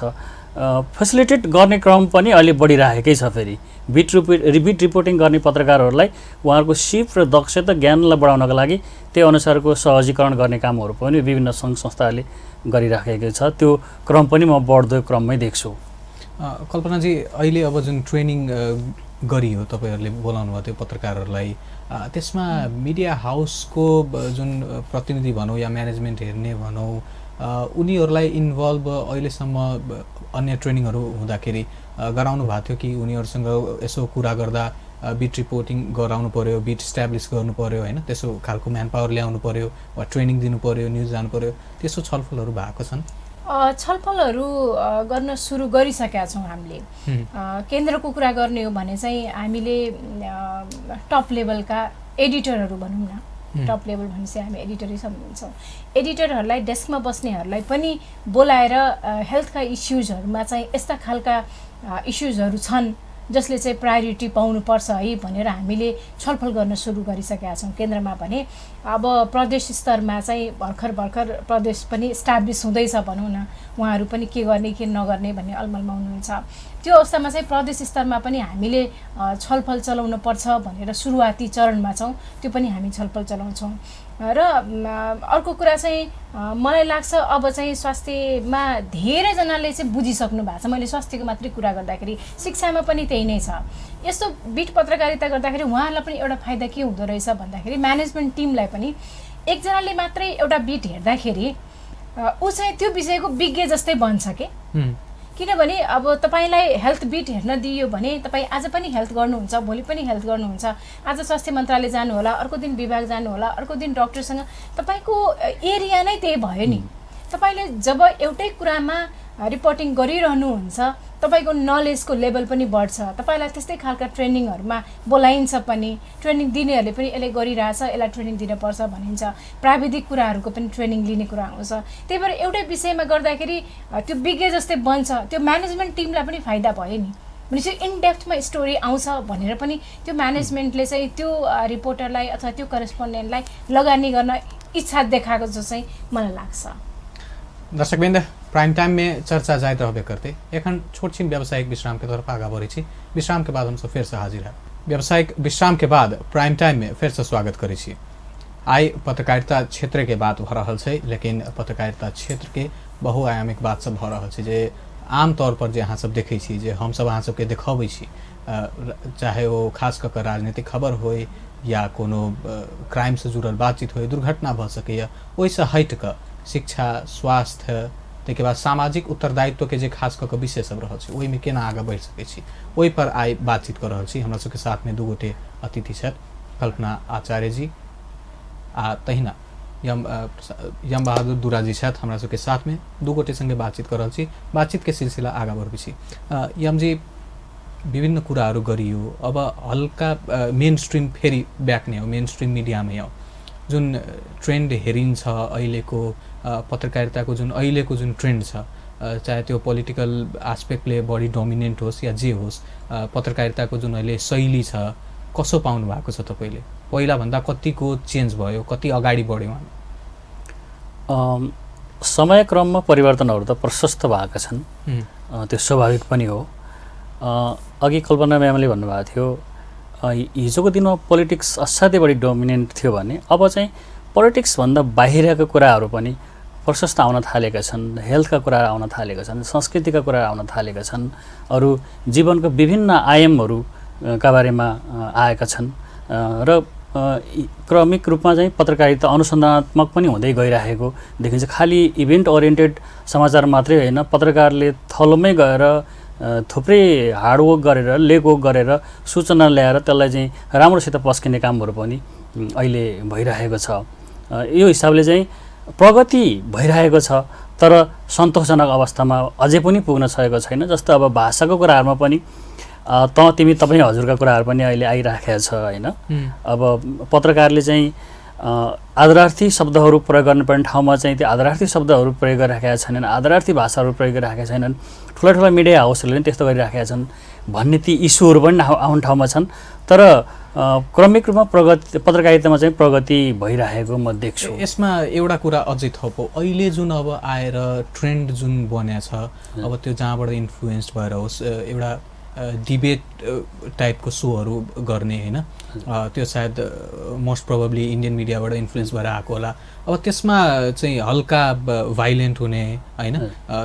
फेसिलिटेट गर्ने क्रम पनि अहिले बढिरहेकै छ। फेरि बिट रिपोर्टिङ गर्ने पत्रकारहरूलाई उहाँहरूको सिप र दक्षता ज्ञानलाई बढाउनको लागि त्यही अनुसारको सहजीकरण गर्ने कामहरू पनि विभिन्न सङ्घ संस्थाहरूले गरिराखेको छ। त्यो क्रम पनि म बढ्दो क्रममै देख्छु। कल्पनाजी, अहिले अब जुन ट्रेनिङ गरियो, तपाईँहरूले बोलाउनु भयो त्यो पत्रकारहरूलाई, त्यसमा मिडिया हाउसको जुन प्रतिनिधि भनौँ या म्यानेजमेन्ट हेर्ने भनौँ, उनीहरूलाई इन्भल्भ अहिलेसम्म अन्य ट्रेनिङहरू हुँदाखेरि गराउनु भएको थियो कि उनीहरूसँग यसो कुरा गर्दा बिट रिपोर्टिङ गराउनु पर्यो, बिट इस्ट्याब्लिस गर्नु पर्यो होइन? त्यसो खालको म्यान पावर ल्याउनु पर्यो वा ट्रेनिङ दिनु पर्यो, न्युज जानु पर्यो, त्यसो छलफलहरू भएको छन्? छलफलहरू गर्न सुरु गरिसकेका छौँ हामीले। केन्द्रको कुरा गर्ने हो भने चाहिँ हामीले टप लेभलका एडिटरहरू भनौँ न, टप लेभल भनेपछि हामी एडिटरै सम्झन्छौँ। एडिटरहरूलाई, डेस्कमा बस्नेहरूलाई पनि बोलाएर हेल्थका इस्युजहरूमा चाहिँ यस्ता खालका इस्युजहरू छन् जसले चाहिँ प्रायोरिटी पाउनुपर्छ है भनेर हामीले छलफल गर्न सुरु गरिसकेका छौँ केन्द्रमा भने। अब प्रदेश स्तरमा चाहिँ भर्खर प्रदेश पनि इस्टाब्लिस हुँदैछ भनौँ न, उहाँहरू पनि के गर्ने के नगर्ने भन्ने अलमलमा हुनुहुन्छ। त्यो अवस्थामा चाहिँ प्रदेश स्तरमा पनि हामीले छलफल चलाउनु पर्छ भनेर सुरुवाती चरणमा छौँ, त्यो पनि हामी छलफल चलाउँछौँ। र अर्को कुरा चाहिँ मलाई लाग्छ अब चाहिँ स्वास्थ्यमा धेरैजनाले चाहिँ बुझिसक्नु भएको छ। मैले स्वास्थ्यको मात्रै कुरा गर्दाखेरि शिक्षामा पनि त्यही नै छ। यस्तो बिट पत्रकारिता गर्दाखेरि उहाँहरूलाई पनि एउटा फाइदा के हुँदो रहेछ भन्दाखेरि म्यानेजमेन्ट टिमलाई पनि एकजनाले मात्रै एउटा बिट हेर्दाखेरि ऊ चाहिँ त्यो विषयको विज्ञ जस्तै बन्छ के। किनभने अब तपाईँलाई हेल्थ बिट हेर्न दियो भने तपाईँ आज पनि हेल्थ गर्नुहुन्छ, भोलि पनि हेल्थ गर्नुहुन्छ, आज स्वास्थ्य मन्त्रालय जानु होला, अर्को दिन विभाग जानु होला, अर्को दिन डक्टरसँग, तपाईँको एरिया नै त्यही भयो नि। तपाईँले जब एउटै कुरामा रिपोर्टिङ गरिरहनुहुन्छ तपाईँको नलेजको लेभल पनि बढ्छ, तपाईँलाई त्यस्तै खालका ट्रेनिङहरूमा बोलाइन्छ पनि, ट्रेनिङ दिनेहरूले पनि यसले गरिरहेछ यसलाई ट्रेनिङ दिनुपर्छ भनिन्छ, प्राविधिक कुराहरूको पनि ट्रेनिङ लिने कुरा आउँछ। त्यही भएर एउटै विषयमा गर्दाखेरि त्यो विज्ञ जस्तै बन्छ, त्यो म्यानेजमेन्ट टिमलाई पनि फाइदा भयो नि। भनेपछि इनडेप्थमा स्टोरी आउँछ भनेर पनि त्यो म्यानेजमेन्टले चाहिँ त्यो रिपोर्टरलाई अथवा त्यो करेस्पोन्डेन्टलाई लगानी गर्न इच्छा देखाएको जस्तो चाहिँ मलाई लाग्छ। दर्शकवृन्द, प्राइम टाइम में चर्चा जारी रहबे करते एक छोट-छीन व्यावसायिक विश्राम के तरफ आगा बढ़ी। विश्राम के बाद हम सब फिर से हाजिर है। व्यावसायिक विश्राम के बाद प्राइम टाइम में फिर से स्वागत करी। आई पत्रकारिता क्षेत्र के बात भ रहल छै, लेकिन पत्रकारिता क्षेत्र के बहुआयामिक बात सब भ रहल छै जे आम तौर पर जे अहाँ सब देखै छी, जे हम सब अहाँ सबके देखाबै छी, चाहे वो खास कऽ राजनीतिक खबर होय या कोनो क्राइम से जुड़ल बातचीत होय, दुर्घटना भ सकैया, ओहिसँ हट कऽ शिक्षा, स्वास्थ्य, ताहिके बाद सामाजिक उत्तरदायित्व के जे खास कऽ विषय सब रहल छै, ओहिमे केना आगा बढ़ि सकै छी, ओहि पर आइ बातचीत कर रहल छी। हमरा सबके साथ में दू गोटे अतिथि छथि, कल्पना आचार्य जी आ तहिना यम बहादुर दुरा जी छथि हमरा सबके साथ में। दू गोटे संगे बातचीत कर रहल छी, बातचीत के सिलसिला आगा बढ़बै छी। यम जी, विभिन्न कुराहरू गरियो, अब हल्का मेन स्ट्रीम फेरि ब्याक नै हो, मेन स्ट्रीम मिडियामै हो। जुन ट्रेन्ड हेरिन्छ अहिलेको पत्रकारिताको, जुन अहिलेको जुन ट्रेन्ड छ, चाहे त्यो पोलिटिकल एस्पेक्टले बढी डोमिनेन्ट होस् या जे होस्, पत्रकारिताको जुन अहिले शैली छ, कसो पाउनु भएको छ तपाईँले? पहिला भन्दा कतिको चेन्ज भयो, कति अगाडि बढ्यो हामी? समयक्रममा परिवर्तनहरू त प्रशस्त भएका छन्, त्यो स्वाभाविक पनि हो। अघि कल्पना म्यामले भन्नुभएको थियो हिजोको दिनमा पोलिटिक्स असाध्यै बढी डोमिनेन्ट थियो भने अब चाहिँ पोलिटिक्सभन्दा बाहिरका कुराहरू पनि प्रशस्त आउन थालेका छन्। हेल्थका कुराहरू आउन थालेका छन्, संस्कृतिका कुराहरू आउन थालेका छन्, अरू जीवनको विभिन्न आयामहरूका बारेमा आएका छन् र क्रमिक रूपमा चाहिँ पत्रकारिता अनुसन्धानात्मक पनि हुँदै गइरहेको देखिन्छ। खालि इभेन्ट ओरिएन्टेड समाचार मात्रै होइन, पत्रकारले थलोमै गएर थुप्रै हार्डवर्क गरेर लेगवर्क गरेर सूचना ल्याएर त्यसलाई चाहिँ राम्रोसित पस्किने कामहरू पनि अहिले भइरहेको छ। यो हिसाबले चाहिँ प्रगति भइरहेको छ, तर सन्तोषजनक अवस्थामा अझै पनि पुग्न सकेको छैन। जस्तो अब भाषाको कुराहरूमा पनि तपाईँ हजुरका कुराहरू पनि अहिले आइराखेको छ होइन। अब पत्रकारले चाहिँ आदरार्थी शब्दहरू प्रयोग गर्नुपर्ने ठाउँमा चाहिँ त्यो आदरार्थी शब्दहरू प्रयोग गरिराखेका छैनन्, आदरार्थी भाषाहरू प्रयोग गरिराखेका छैनन्। ठुला मिडिया हाउसहरूले पनि त्यस्तो गरिराखेका छन् भन्ने ती इस्युहरू पनि आउने ठाउँमा छन्। तर क्रमिक रूपमा पत्रकारितामा चाहिँ प्रगति भइरहेको म देख्छु। यसमा एउटा कुरा अझै थप हो, अहिले जुन अब आएर ट्रेन्ड जुन बन्या छ, अब त्यो जहाँबाट इन्फ्लुएन्स्ड भएर होस् एउटा डिबेट टाइपको सोहरू गर्ने होइन, त्यो सायद मोस्ट प्रोबेबली इन्डियन मिडियाबाट इन्फ्लुएन्स भएर आएको होला। अब त्यसमा चाहिँ हल्का भाइलेन्ट हुने होइन,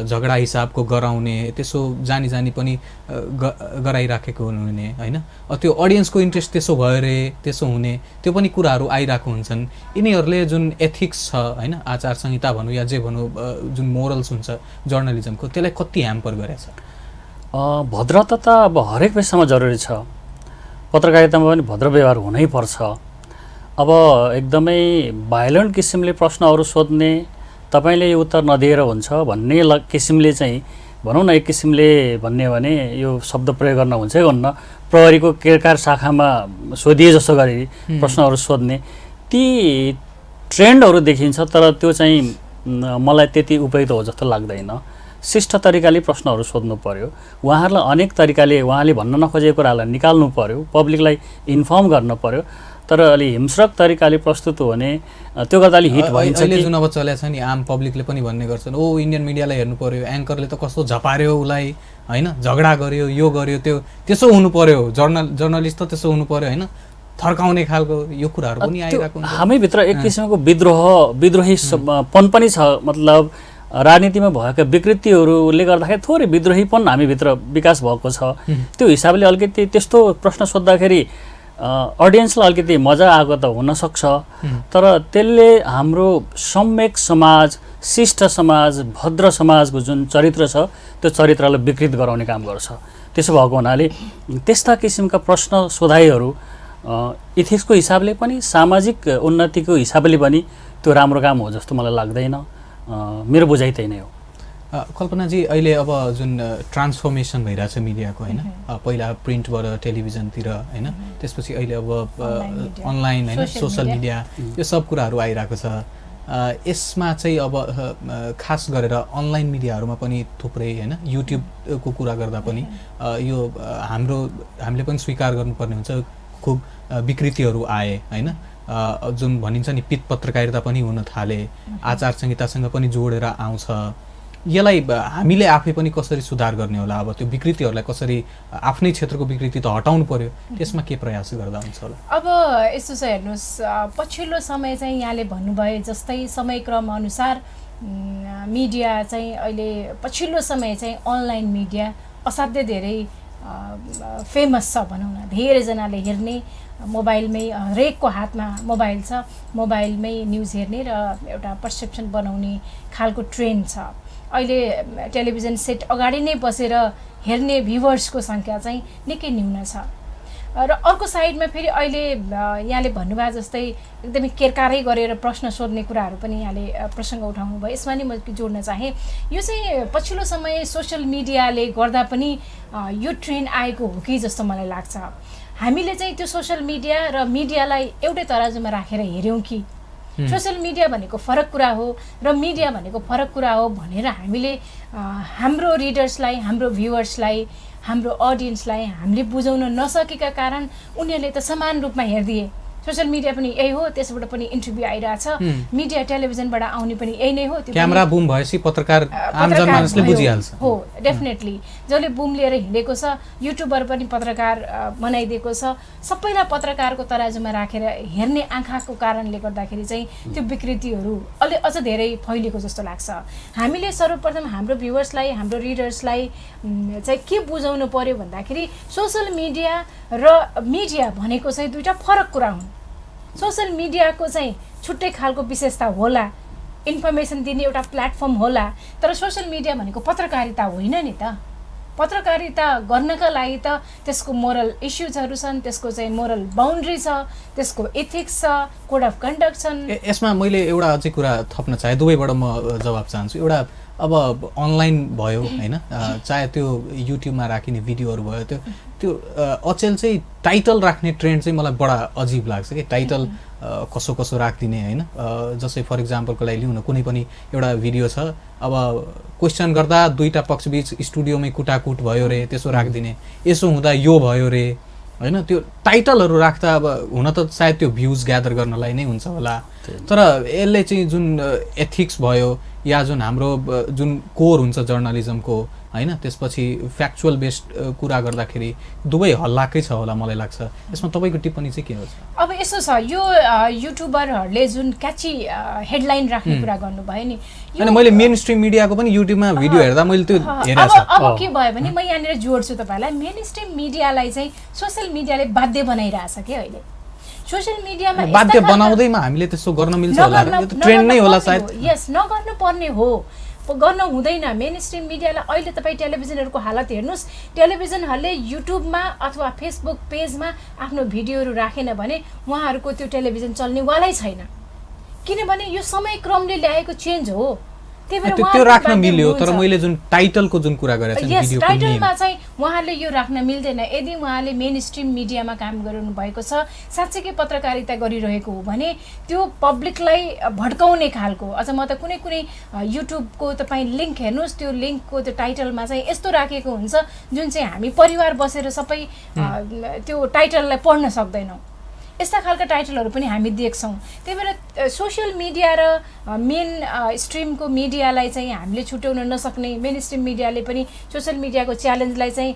झगडा हिसाबको गराउने, त्यसो जानी पनि गराइराखेको हुने होइन, त्यो अडियन्सको इन्ट्रेस्ट त्यसो भयो रे त्यसो हुने, त्यो पनि कुराहरू आइरहेको हुन्छन्। यिनीहरूले जुन एथिक्स छ होइन, आचार संहिता भनौँ या जे भनौँ, जुन मोरल्स हुन्छ जर्नलिजमको, त्यसलाई कति ह्याम्पर गरेछ? भद्रता त अब हरेक पेसामा जरुरी छ, पत्रकारितामा पनि भद्र व्यवहार हुनै पर्छ। अब एकदमै भाइलेन्ट किसिमले प्रश्नहरू सोध्ने, तपाईँले यो उत्तर नदिएर हुन्छ भन्ने किसिमले चाहिँ भनौँ न, एक किसिमले भन्ने भने यो शब्द प्रयोग गर्न हुन्छ कि हुन्न, प्रहरीको केरकार शाखामा सोधिए जस्तो गरी प्रश्नहरू सोध्ने ती ट्रेन्डहरू देखिन्छ। तर त्यो चाहिँ मलाई त्यति उपयुक्त हो जस्तो लाग्दैन। शिष्ट तरिकाले प्रश्नहरू सोध्नु पर्यो, उहाँहरूलाई अनेक तरिकाले उहाँले भन्न नखोजेको कुरालाई निकाल्नु पर्यो, पब्लिकलाई इन्फर्म गर्नु पर्यो। तर अलि हिंस्रक तरिकाले प्रस्तुत हो भने त्यो गर्दा अलि हिट भइन्छ। अहिले जुन अब चलेको छ नि, आम पब्लिकले पनि भन्ने गर्छन्, ओ इन्डियन मिडियालाई हेर्नु पर्यो, एङ्करले त कस्तो झपार्यो उसलाई होइन, झगडा गर्यो, यो गर्यो, त्यसो हुनु पर्यो, जर्नलिस्ट त त्यसो हुनु पर्यो होइन, थर्काउने खालको यो कुराहरू पनि आइरहेको हुन्छ। हामीभित्र एक किसिमको विद्रोहीपन पनि छ। मतलब राजनीतिमा भएका विकृतिहरूले गर्दाखेरि थोरै विद्रोहीपन हामीभित्र विकास भएको छ। त्यो हिसाबले अलिकति त्यस्तो प्रश्न सोद्धाखेरि अडियन्सलाई अलिकति मजा आएको त हुनसक्छ, तर त्यसले हाम्रो सम्यक समाज, शिष्ट समाज, भद्र समाजको जुन चरित्र छ त्यो चरित्रलाई विकृत गराउने काम गर्छ। त्यसो भएको हुनाले त्यस्ता किसिमका प्रश्न सोधाइहरू इथिक्सको हिसाबले पनि, सामाजिक उन्नतिको हिसाबले पनि त्यो राम्रो काम हो जस्तो मलाई लाग्दैन। मेरो बुझाइ त्यही नै हो। कल्पनाजी, अहिले अब जुन ट्रान्सफर्मेसन भइरहेछ मिडियाको होइन, पहिला प्रिन्टबाट टेलिभिजनतिर होइन, त्यसपछि अहिले अब अनलाइन होइन, सोसल मिडिया, यो सब कुराहरू आइरहेको छ। यसमा चाहिँ अब खास गरेर अनलाइन मिडियाहरूमा पनि थुप्रै होइन, युट्युबको कुरा गर्दा पनि यो हामीले पनि स्वीकार गर्नुपर्ने हुन्छ, खुब विकृतिहरू आए होइन, जुन भनिन्छ नि पित पत्रकारिता पनि हुन थाले, आचार संहितासँग पनि जोडेर आउँछ। यसलाई हामीले आफै पनि कसरी सुधार गर्ने होला? अब त्यो विकृतिहरूलाई कसरी, आफ्नै क्षेत्रको विकृति त हटाउनु पर्यो, त्यसमा के प्रयास गर्दा हुन्छ होला? अब यस्तो छ हेर्नुहोस्, पछिल्लो समय चाहिँ यहाँले भन्नुभए जस्तै समयक्रम अनुसार मिडिया चाहिँ अहिले पछिल्लो समय चाहिँ अनलाइन मिडिया असाध्यै धेरै फेमस छ भनौँ न। धेरैजनाले हेर्ने, मोबाइलमै हरेकको हातमा मोबाइल छ, मोबाइलमै न्युज हेर्ने र एउटा पर्सेप्सन बनाउने खालको ट्रेन्ड छ। अहिले टेलिभिजन सेट अगाडि नै बसेर हेर्ने भ्युवर्सको सङ्ख्या चाहिँ निकै न्यून छ। र अर्को साइडमा फेरि अहिले यहाँले भन्नुभयो जस्तै एकदमै केरकारै गरेर प्रश्न सोध्ने कुराहरू पनि यहाँले प्रसङ्ग उठाउनु भयो, यसमा नि म जोड्न चाहेँ। यो चाहिँ पछिल्लो समय सोसियल मिडियाले गर्दा पनि यो ट्रेन्ड आएको हो कि जस्तो मलाई लाग्छ। हामीले चाहिँ त्यो सोसियल मिडिया र मिडियालाई एउटै तराजुमा राखेर हेऱ्यौँ कि सोसियल मिडिया भनेको फरक कुरा हो र मिडिया भनेको फरक कुरा हो भनेर हामीले हाम्रो रिडर्सलाई, हाम्रो भ्युवर्सलाई, हाम्रो अडियन्सलाई हामीले बुझाउन नसकेका कारण उनीहरूले त समान रूपमा हेरिदिए सोसियल मिडिया पनि यही हो, त्यसबाट पनि इन्टरभ्यू आइरहेछ, मिडिया टेलिभिजनबाट आउने पनि यही नै हो। त्यो क्यामेरा बुम भएपछि पत्रकार आम जनमानसले बुझिहाल्छ। हो, डेफिनेटली जसले बुम लिएर हिँडेको छ, युट्युबर पनि पत्रकार बनाइदिएको छ, सबैलाई पत्रकारको तराजुमा राखेर हेर्ने आँखाको कारणले गर्दाखेरि चाहिँ त्यो विकृतिहरू अझ धेरै फैलिएको जस्तो लाग्छ। हामीले सर्वप्रथम हाम्रो भ्युवर्सलाई, हाम्रो रिडर्सलाई चाहिँ के बुझाउनु पर्यो भन्दाखेरि सोसियल मिडिया र मिडिया भनेको चाहिँ दुईवटा फरक कुरा हुन्। सोसियल मिडियाको चाहिँ छुट्टै खालको विशेषता होला, इन्फर्मेसन दिने एउटा प्लेटफर्म होला, तर सोसियल मिडिया भनेको पत्रकारिता होइन नि त। पत्रकारिता गर्नका लागि त त्यसको मोरल इस्युजहरू छन्, त्यसको चाहिँ मोरल बाउन्ड्री छ, त्यसको एथिक्स छ, कोड अफ कन्डक्ट छन्। यसमा मैले एउटा अझै कुरा थप्न चाहे, दुवैबाट म जवाब चाहन्छु। एउटा अब अनलाइन भयो होइन, चाहे त्यो युट्युबमा राखिने भिडियोहरू भयो, त्यो अचेल चाहिँ टाइटल राख्ने ट्रेन्ड चाहिँ मलाई बडा अजिब लाग्छ कि। टाइटल कसो कसो राखिदिने होइन, जस्तै फर इक्जाम्पलको लागि लिउँ न, कुनै पनि एउटा भिडियो छ, अब क्वेसन गर्दा दुईवटा पक्षबीच स्टुडियोमै कुटाकुट भयो रे, त्यसो राखिदिने, यसो हुँदा यो भयो रे होइन। त्यो टाइटलहरू राख्दा अब हुन त सायद त्यो भ्युज ग्यादर गर्नलाई नै हुन्छ होला, तर यसले चाहिँ जुन एथिक्स भयो या जुन हाम्रो जुन कोर हुन्छ जर्नलिजमको होइन, त्यसपछि फ्याक्चुअल बेस्ड कुरा गर्दाखेरि दुवै हल्लाकै छ होला मलाई लाग्छ। यसमा तपाईँको टिप्पणी चाहिँ के हो? अब यसो छ, यो युट्युबरहरूले जुन क्याची हेडलाइन राख्ने कुरा गर्नुभयो नि, अनि मैले मेन स्ट्रिम मिडियाको पनि युट्युबमा भिडियो हेर्दा मैले त्यो हेरेको छु। अब के भयो भने म यहाँनिर जोड्छु तपाईँलाई, मेन स्ट्रिम मिडियालाई चाहिँ सोसियल मिडियाले बाध्य बनाइरहेछ कि अहिले। सोसियल मिडियामा बाध्य बनाउँदैमा हामीले त्यसो गर्न मिल्छ होला, यो त ट्रेन्ड नै होला सायद। यस, नगर्नु पर्ने हो, गर्न हुँदैन। मेन स्ट्रिम मिडियालाई अहिले तपाईँ टेलिभिजनहरूको हालत हेर्नुहोस्, टेलिभिजनहरूले युट्युबमा अथवा फेसबुक पेजमा आफ्नो भिडियोहरू राखेन भने उहाँहरूको त्यो टेलिभिजन चल्नेवालै छैन, किनभने यो समय क्रमले ल्याएको चेन्ज हो। त्यो राख्न मिल्यो, तर मैले जुन टाइटलको जुन कुरा गरेको छु, यस टाइटलमा चाहिँ उहाँले यो राख्न मिल्दैन। यदि उहाँले मेन स्ट्रिम मिडियामा काम गरिरहनु भएको छ, साँच्चैकै पत्रकारिता गरिरहेको हो भने त्यो पब्लिकलाई भड्काउने खालको, अझ म त कुनै कुनै युट्युबको तपाईँ लिङ्क हेर्नुहोस्, त्यो लिङ्कको त्यो टाइटलमा चाहिँ यस्तो राखेको हुन्छ जुन चाहिँ हामी परिवार बसेर सबै त्यो टाइटललाई पढ्न सक्दैनौँ। यस्ता खालका टाइटलहरू पनि हामी देख्छौँ। त्यही भएर सोसियल मिडिया र मेन स्ट्रिमको मिडियालाई चाहिँ हामीले छुट्याउन नसक्ने, मेन स्ट्रिम मिडियाले पनि सोसियल मिडियाको च्यालेन्जलाई चाहिँ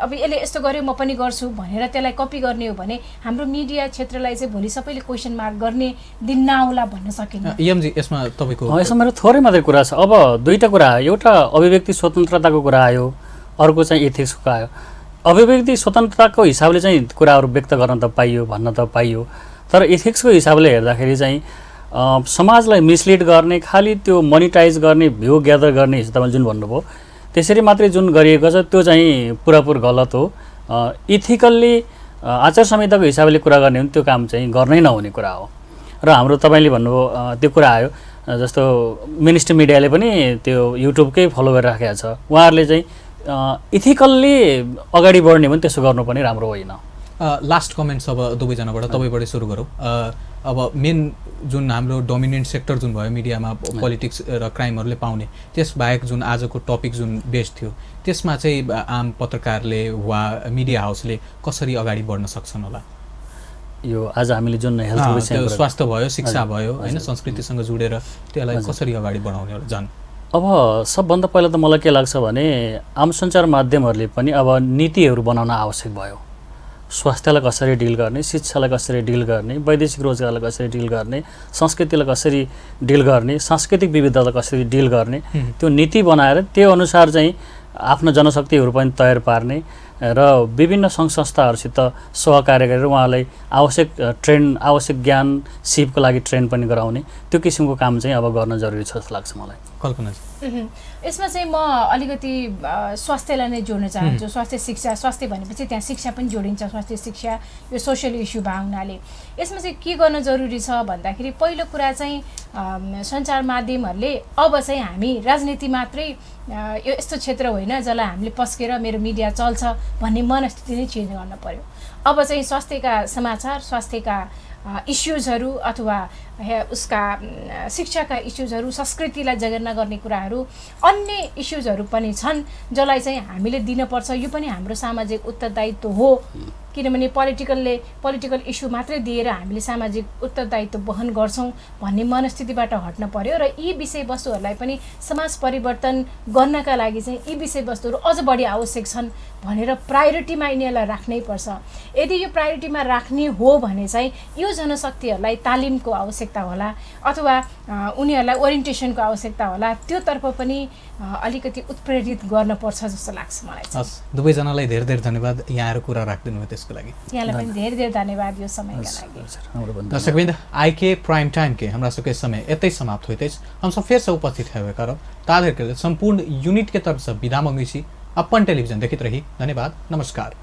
अब यसले यस्तो गर्यो म पनि गर्छु भनेर त्यसलाई कपी गर्ने हो भने हाम्रो मिडिया क्षेत्रलाई चाहिँ भोलि सबैले क्वेसन मार्क गर्ने दिन नआउला भन्न सकिन्न। एमजी यसमा तपाईँको यसमा मेरो थोरै मात्रै कुरा छ। अब दुईवटा कुरा, एउटा अभिव्यक्ति स्वतन्त्रताको कुरा आयो, अर्को चाहिँ एथिक्सको आयो। अभिव्यक्ति स्वतन्त्रताको हिसाबले चाहिँ कुराहरू व्यक्त गर्न त पाइयो, भन्न त पाइयो, तर एथिक्सको हिसाबले हेर्दाखेरि चाहिँ समाजलाई मिसलिड गर्ने, खालि त्यो मोनिटाइज गर्ने, भ्यू ग्यादर गर्ने हिसाब तपाईँले जुन भन्नुभयो त्यसरी मात्रै जुन गरिएको छ त्यो चाहिँ पुरापुर गलत हो। इथिकल्ली आचार संहिताको हिसाबले कुरा गर्ने हो भने त्यो काम चाहिँ गर्नै नहुने कुरा हो। र हाम्रो तपाईँले भन्नुभयो त्यो कुरा आयो, जस्तो मेन स्ट्रिम मिडियाले पनि त्यो युट्युबकै फलो गरेर राखेको छ, उहाँहरूले चाहिँ इथिकल्ली अगाडि बढ्ने भने त्यसो गर्नु पनि राम्रो होइन। लास्ट कमेन्ट्स अब दुवैजनाबाट, तपाईँबाटै सुरु गरौँ। अब मेन जुन हाम्रो डोमिनेन्ट सेक्टर जुन भयो मिडियामा, पोलिटिक्स र क्राइमहरूले पाउने, त्यसबाहेक जुन आजको टपिक जुन बेस्ड थियो, त्यसमा चाहिँ आम पत्रकारले वा मिडिया हाउसले कसरी अगाडि बढ्न सक्छन् होला? यो आज हामीले जुन हेल्थ स्वास्थ्य भयो, शिक्षा भयो होइन, संस्कृतिसँग जोडेर त्यसलाई कसरी अगाडि बढाउने होला जान? अब सबभन्दा पहिला त मलाई के लाग्छ भने आम सञ्चार माध्यमहरूले पनि अब नीतिहरू बनाउन आवश्यक भयो। स्वास्थ्यलाई कसरी डिल गर्ने, शिक्षालाई कसरी डिल गर्ने, वैदेशिक रोजगारलाई कसरी डिल गर्ने, संस्कृतिलाई कसरी डिल गर्ने, सांस्कृतिक विविधतालाई कसरी डिल गर्ने, त्यो नीति बनाएर त्यो अनुसार चाहिँ आफ्नो जनशक्तिहरू पनि तयार पार्ने र विभिन्न सङ्घ संस्थाहरूसित सहकार्य गरेर उहाँलाई आवश्यक आवश्यक ज्ञान सिपको लागि ट्रेन पनि गराउने, त्यो किसिमको काम चाहिँ अब गर्न जरुरी छ जस्तो लाग्छ मलाई। कल्पना यसमा चाहिँ म अलिकति स्वास्थ्यलाई नै जोड्न चाहन्छु। स्वास्थ्य शिक्षा, स्वास्थ्य भनेपछि त्यहाँ शिक्षा पनि जोडिन्छ। स्वास्थ्य शिक्षा यो सोसियल इस्यु भएको हुनाले यसमा चाहिँ के गर्न जरुरी छ भन्दाखेरि पहिलो कुरा चाहिँ सञ्चार माध्यमहरूले अब चाहिँ हामी राजनीति मात्रै यो यस्तो क्षेत्र होइन जसलाई हामीले पस्केर मेरो मिडिया चल्छ भन्ने मनस्थिति नै चेन्ज गर्न पर्यो। अब चाहिँ स्वास्थ्यका समाचार, स्वास्थ्यका इस्युजहरू अथवा उसका शिक्षाका इस्युजहरू, संस्कृतिलाई जगेर्ना गर्ने कुराहरू, अन्य इस्युजहरू पनि छन् जसलाई चाहिँ हामीले दिनपर्छ। यो पनि हाम्रो सामाजिक उत्तरदायित्व हो किनभने पोलिटिकल इस्यु मात्रै दिएर हामीले सामाजिक उत्तरदायित्व वहन गर्छौँ भन्ने मनस्थितिबाट हट्न पर्यो र यी विषयवस्तुहरूलाई पनि समाज परिवर्तन गर्नका लागि चाहिँ यी विषयवस्तुहरू अझ बढी आवश्यक छन् भनेर प्रायोरिटीमा यिनीहरूलाई राख्नै पर्छ। यदि यो प्रायोरिटीमा राख्ने हो भने चाहिँ यो जनशक्तिहरूलाई तालिमको आवश्यकता होला अथवा उनीहरूलाई ओरिएन्टेसनको आवश्यकता होला, त्योतर्फ पनि अलिकति उत्प्रेरित गर्नुपर्छ जस्तो लाग्छ मलाई। हस्, दुवैजनालाई धेरै धेरै धन्यवाद यहाँहरू कुरा राखिदिनु भयो त्यसको लागि। यहाँलाई पनि धेरै धेरै धन्यवाद यो समयका लागि। दर्शकवृन्द, आइके प्राइम टाइम के हमरा सबके समय एतै समाप्त होते हम सब फिर से उपस्थित है कर ताधर के संपूर्ण यूनिट के तरफ से विदा मांगे छी। अपन टेलीविजन देखित रही। धन्यवाद, नमस्कार।